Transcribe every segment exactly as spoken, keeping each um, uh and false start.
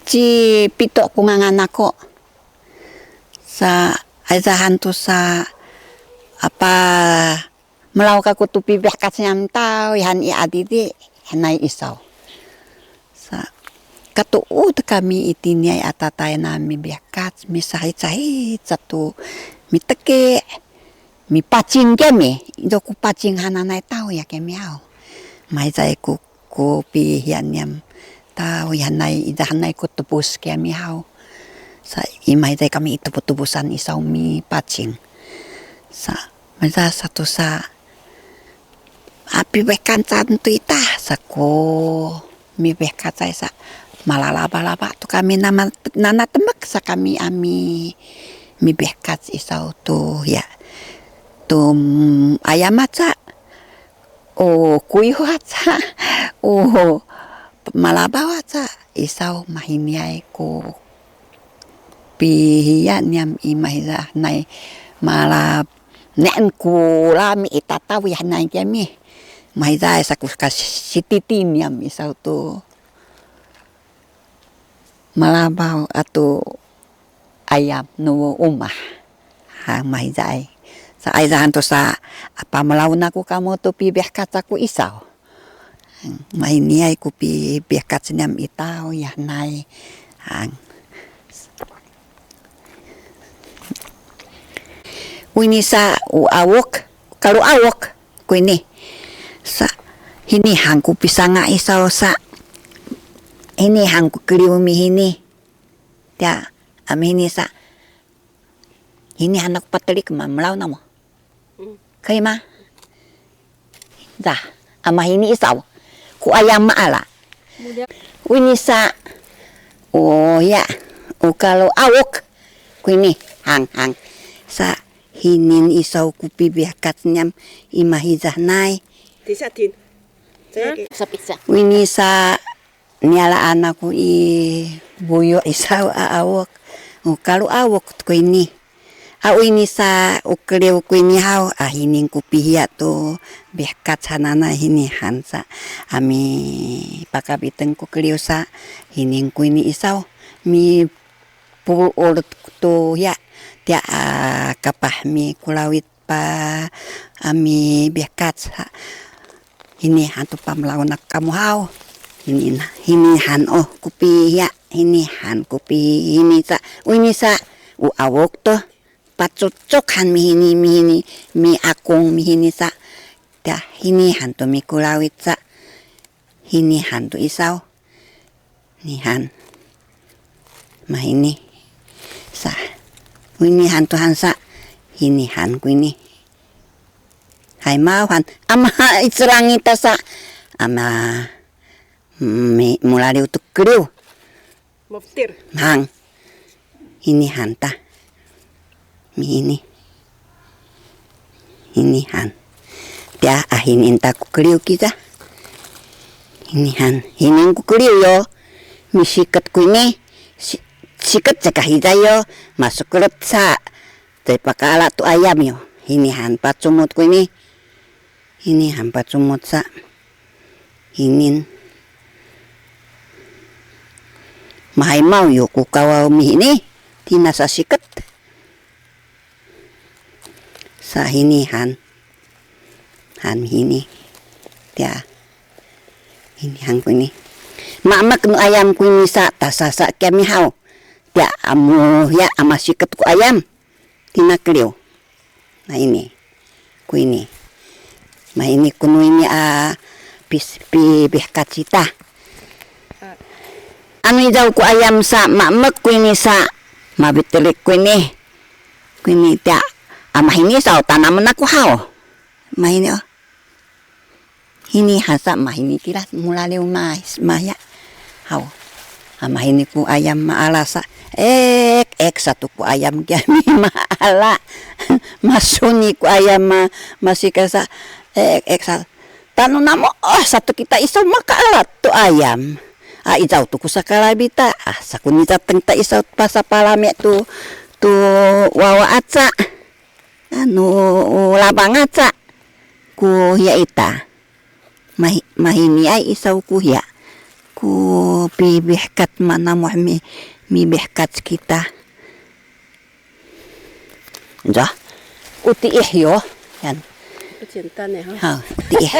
ci Pito ku ngangan aku. Sa, ayzahan tu sa, apa, melaw kaku tu pibihkac niyam taw, yan i adidi, hanay isaw. Sa, katuud kami itini ay a tatay nami mibihkac, misahicahit sa tu, miteki, mipacing kami, ido ku pacing hananay taw ya kami haw. Mahiza ay ku, ku pihiya niyam taw, yanay, ida hanay ku tubus kami haw. Sa, i mahiza ay kami i tubu-tubusan isaw mipacing. Sa, mahiza satu sa, a, pibihkacan tu ita, sa ku mibihkacay sa, malalaba-laba tu kami nama, nanatemek sa kami a mi, mibihkac isaw tu, ya. Tu, mm, ayam aca, o kuyu aca, o malabaw aca, isaw mahini ay ku pihiya niyam i mahiza nay malab, neen ku lami i tataw ya nay kami. Mahiza ay sa ku kasititi niyam isaw tu malabaw atu ayam nu umah. Ha, mahiza ay. Sa ayzahan tu sa, apa, melaw naku kamu tu pibihkac aku isaw. Mahini ay ku pibihkac niyam itaw, yanay. Hang. Wini sa u awok, kalu awok, kuyni. Sa, hini hang ku pisanga isaw sa. Hini hang ku keliw mihini. Tiya, a mihini sa. Hini han aku patelik ma, melaw namu. Kay ma. Dah, a mahini isaw. Ku ayam maala. Wini sa. O ya. O kalu awok. Kuyni, hang, hang. Sa, hinin isaw ku pibihkac niyam i mahiza nay. Wini sa, niyalaan aku i buyu isaw a awok. O kalu awok kuyni. A wini sa u keliw kuyni haw, a hinin ku pihiya tu bihkac hanana hini han sa. A mipakabiten ku keliw sa, hinin kuyni isaw, mipuul tu ya, tiya a kapah mikulawit pa, a mibihkac ha. Hini han tu pamelaw nak kamu haw. Hini na, hini han o ku pihiya, hini han ku pi, hini sa, wini sa, u awok tu. Pacucuk han mihini, mihini, miakung mihini sa. Tiya hini han tu mikulawit sa. Hini han tu isaw. Ni han. Mahini. Sa. Wini han tu han sa. Hini han kuyni. Hay maw han. Ama i celangi ta sa. Ama, mm, mi, mulaliw tu keliw. Maftir. Hang. Hini han ta. Mihini. Hini han. Tiya a hinin ta ku keliw kita. Hini han. Hinin ku keliw yo. Misiket kuyni. Si, siket cekah ita yo. Masukelet sa. Tepakaala tu ayam yo. Hini han pacumut kuyni. Hini han pacumut sa. Hinin. Mahay maw yo ku kawaw mihini. Tina sa siket. Sa hini han. Han mihini. Tiya. Hini han kuyni. Mamek nu ayam kuyni sa tasa sa kami haw. Tiya amu ya ama siket ku ayam. Tina keliw. Mahini. Kuyni. Mahini kunu ini a pis, pibihkac ita. Anu idaw ku ayam sa, mamek kuyni sa, mabitelik kuyni. Kuyni tiya, a mahini sa, o tanamen aku haw. Mahini o. Hini han sa mahini kira mulaliw ma, maya. Haw. A mahini ku ayam maala sa. Ek, ek satu ku ayam kami maala. Masuni ku ayam ma, masika sa. Ek, ek sa. Tanu namu, oh, satu kita isaw makaala tu ayam. A, icaw tu ku sakalabita. A, sakuni tateng ta isaw pasapalami tu, tu wawa aca. Anu, labang aca. Ku hiya ita. Mahi-, mahini ay isaw ku hiya. ku pibihkat manamuh mi, mibihkat kita. Ja. Utiih yo. Yan. Ha, utiih.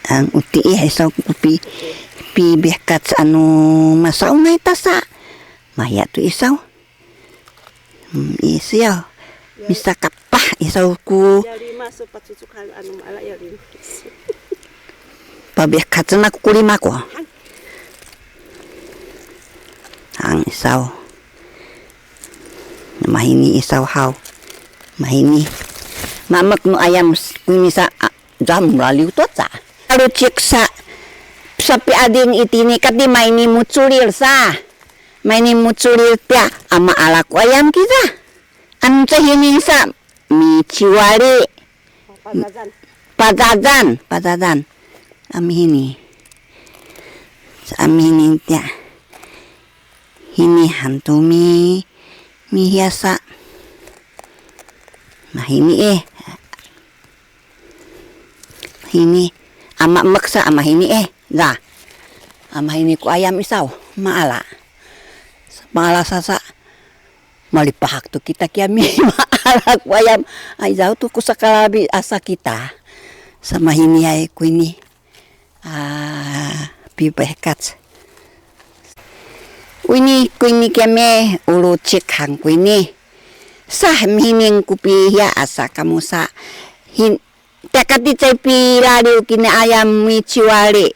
Ang utiih isaw ku pi, pibihkat anu masaungay tasa. Maya tu isaw. Hmm, isiyaw. Misakapah isaw ku. Pabihkat na ku kulima ko. Ang isaw. Mahini isaw haw. Mahini. Mamek nu ayam s-, kuini sa, a, jam laliw to ca. Lucik sa, sapiading itini kati maini muculil sa. Maini muculil tia, ama ala ku ayam kita. Anu cahini sa, miciwali. Pazazan. Pazazan, pazazan. Amihini. Amihini tia. Hini hantu mi, mihiasa. Mahini eh. Hini. Ama meksa amahini eh. Za. Amahini ku ayam isaw. Maala. Maala sasa. Malipahak tu kita kiami maala ku ayam. Ay, jauh tu ku sakalabi asa kita. Sama hini ay kuini. Ah, pibehkat. Wini kuini kiami ulucik hang kuini. Sah mihining kupi ya asa kamu sa. Hin-, Tia kati cai pilaliw kini ayam miciwali.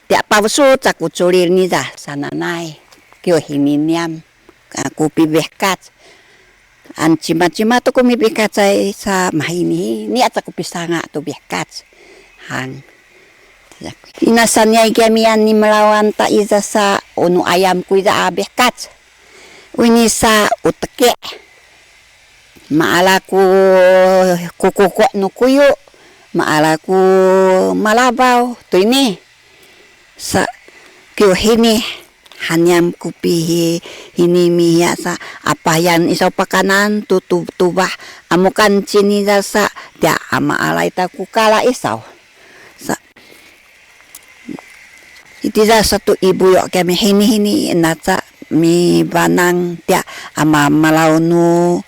Tia pawesu caku culil niza sananay. Kiw hini niyam, a, ku pibehkat. An cimacima tu ku mibehkacay sa mahini. Ni aca ku pisanga tu behkat. Hang. Inasaniyay kiyami a nimelawan ta iza sa unu ayam ku iza a behkat. Wini sa u teke. Maala ku kukuko nu kuyu, maala ku malabaw, tuyni. Sa kiw hini, haniyam ku pihi, hini mihiya sa, apayan isaw pakanan, tu, tu, tubah, amukan cini sa, tia amaalay ta ku kala isaw. Sa, Itiza satu i buyu' kami hini-hini naca mibanang tia a mamalaw nu,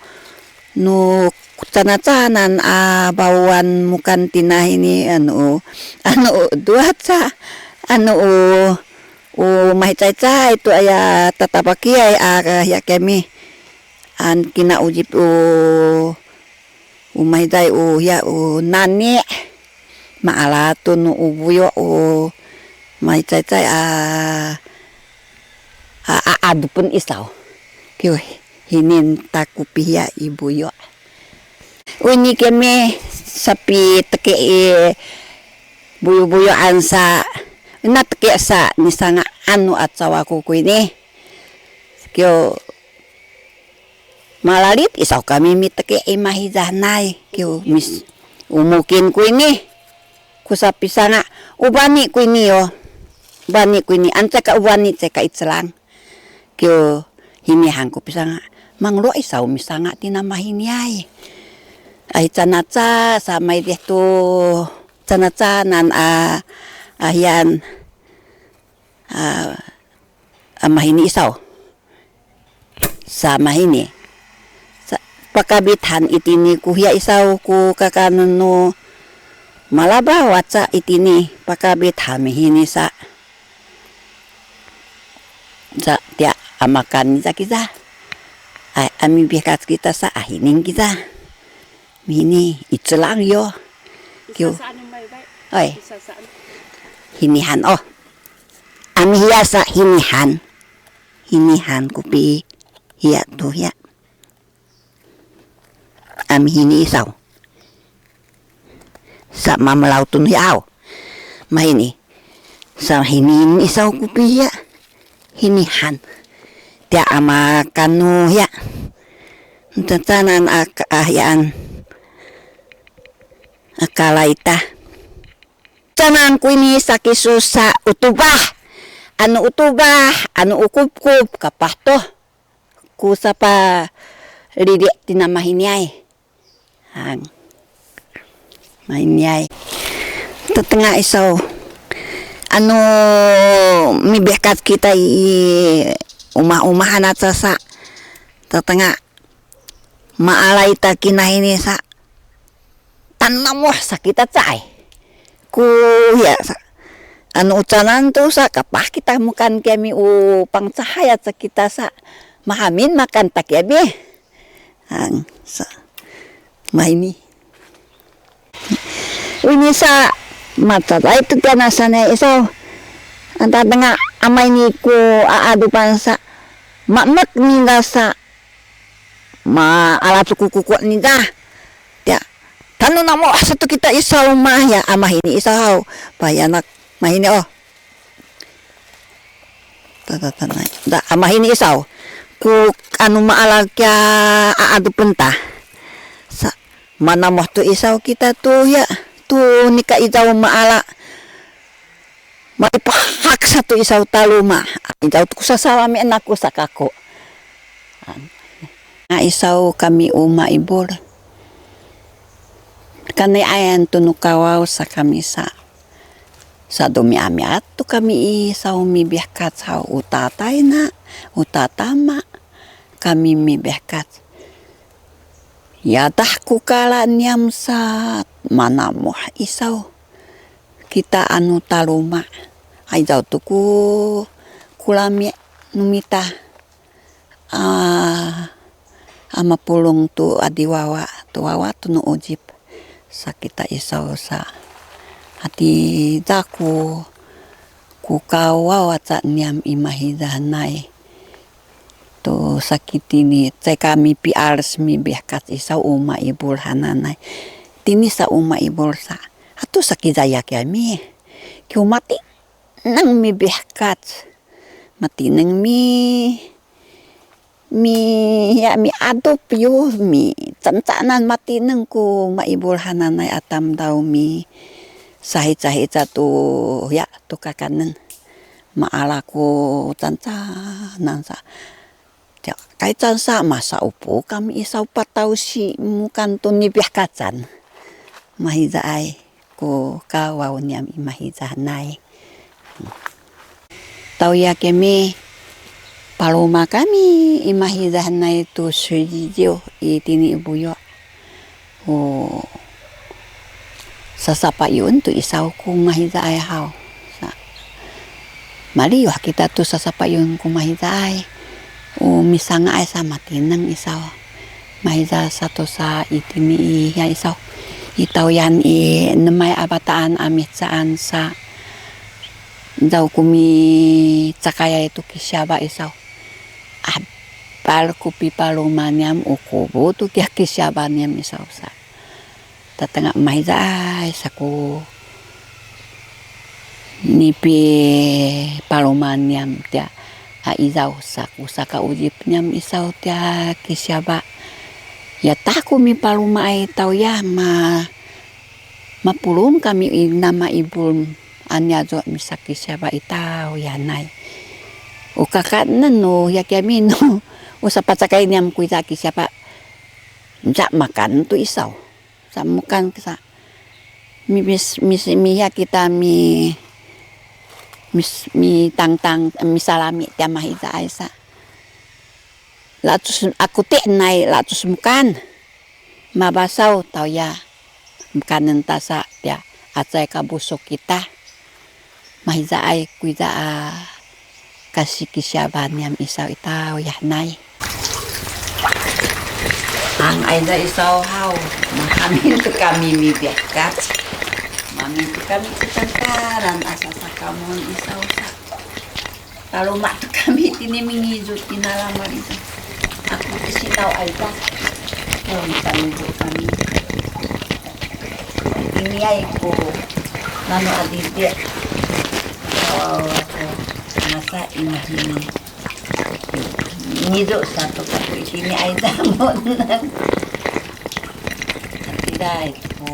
nu canacanan a bawaan mukan tina hini anu, anu duwa ca, anu u, u mahicaycay tu aya tatapakiay a ya kami an kina ujip u. U mahiday u hiya u nani, maala tu nu u buyu' u mahicaycay a, a, a, adupen isaw. Kiw hinin ta ku pihiya i buyu'. Wini kami sapiteki i buyu-buyuan sa, na teki sa nisanga'an nu acawa ku kuyni. Kiw Malalit isaw kami miteki i mahizahnay kiw mis umukin kuyni. Ku sapisanga' u bani kuyni yo. Bani kuyni an ceka u bani ceka i celang. Kiw hini han ku pisanga'. Manglo isaw misanga' tina mahiniay. Ay canaca sa maydih tu canacanan a ahiyan a, a mahini isaw. Sa mahini. Sa, pakabit han itini ku hiya isaw ku kakanen nu malabaw aca itini pakabit han mihini sa. Sa, tia amakan ni sa kita. Ay, ami bikas kita sa ahining kita. Mihini i celang yo. Kiw. Ay. Hini han oh. Ami hiya sa hini han. Hini han ku pi hiya tu hiya. Ami hini isaw. Sa mamalaw tu hiya aw. Mahini. Sa hini isaw ku pi hiya. Hini han. Tia amakan nu hiya. Canacanan a, a hiyaan. Akala ita. Canan kuyni sakisu sa u tubah. Anu u tubah, anu u kupkup, kapah to. Ku sapalili' tina mahiniay. Hang. Mahiniay. Tetenga isaw. anu mibihkac kita i umah-umahan aca sa, tatanga maalay ta kinahini sa, tanamuh sa kita caay. Ku, ya, sa, anu ucanan tu sa, kapah kita mukan kami u pangcahay aca kita sa, mahamin makan ta kami. Ang, sa, maini. Ini sa, macacay tu tiana sanay isaw. Anta tengah amay ni ku aadupan sa, mamek ninda sa, maala tu ku kuku ninda. Tiya, tanu namu asa tu kita isaw mah ya, amah ini isaw haw. Payanak mah ini, oh. Tatatanay. Da, amah ini isaw. Ku anu maala kiya aadupen ta. Sa, manamuh tu isaw kita tu ya. Tu nika idaw maala. Malipahak sa tu isaw taluma. Idaw tu ku sasalami naku sa kaku. Na isaw kami u maibul. Kaniayan tu nu kawaw sa kami sa. Sadumiamiat tu kami i saw mibihkac haw, u tatay na, u tatama kami mibihkac. Yadah ku kala niyam sa manamuh isaw kita anu taluma. Ay, idaw tu ku kulami nu mita a, a mapulung tu adiwawa, tu wawa tu nu ujip. Sa kita isaw sa. Hati da ku, ku kawaw aca niyam i mahizahanay. Tu sakitini, cay kami pials mibihkac isaw u maibul hananay. Tini sa u maibul sa. Atu sakizaya kami. Kiw mati neng mibihkac. Matineng mi, mi, ya, miadup yu, micancanan matineng ku maibul hananay a tamdaw mi sahicahica tu, ya, tu kakanen. Maala ku cancanan sa. Tiya, kaycan sa masaupu kami isaw patawsi mukan tu nibihkacan. Mahizaay ku kawaw niyam i mahizahanay. Tawya kami, paluma kami i mahizahanay tu sujijiw i tini i buyu. O, sasapayun tu isaw ku mahizaay haw. Sa, maliyuh kita tu sasapayun ku mahizaay. O, misangaay sa matineng isaw. Mahiza sato sa i tini i ya isaw. I tawyan i nemay a bataan a mihecaan sa. Daw ku micakayay tu kisiyaba isaw. Abal ku pipaluma niyam u kubu tu kiya kisiyaba niyam isaw sa. Tatanga mahizaay sa ku nipipaluma niyam tiya a izaw sa ku sakaujip niyam isaw tiya kisiyaba. Yatah ku mipalumaay tawya ma mapulung kami i nama ibul a niyazu misakisiyaba i tawyanay. U kakanen nu ya kami nu u sapacakay niyam kuyza kisiyaba. Sa makan tu isaw. Sa mukan sa. Mi, mis, mis, miya kita mi, mis, mitangtang, misalami tiya mahizaay sa. Lacus aku ti nay lacus mukan. Mabasaw tawya. Mukanen ta sa tiya acay kabusuk kita. Mahizaay kuyza a kasikisiyaba niyam isaw i tawyanay. Ang ayza isaw haw, mahamin tu kami mibihkac. Mamin tu kami tu tangkaran asa sakamun isaw sa. Taluma tu kami tini mingizu tinalaman itu. Aku ti sinaw ayza. Kami mingizu kami. Ini ay ku nanu adidi. Awa-awa ko masa inahini. Ngidu satu kaku itini ay tamon. Atiday ko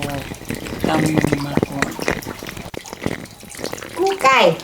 kamu mako. Kukay.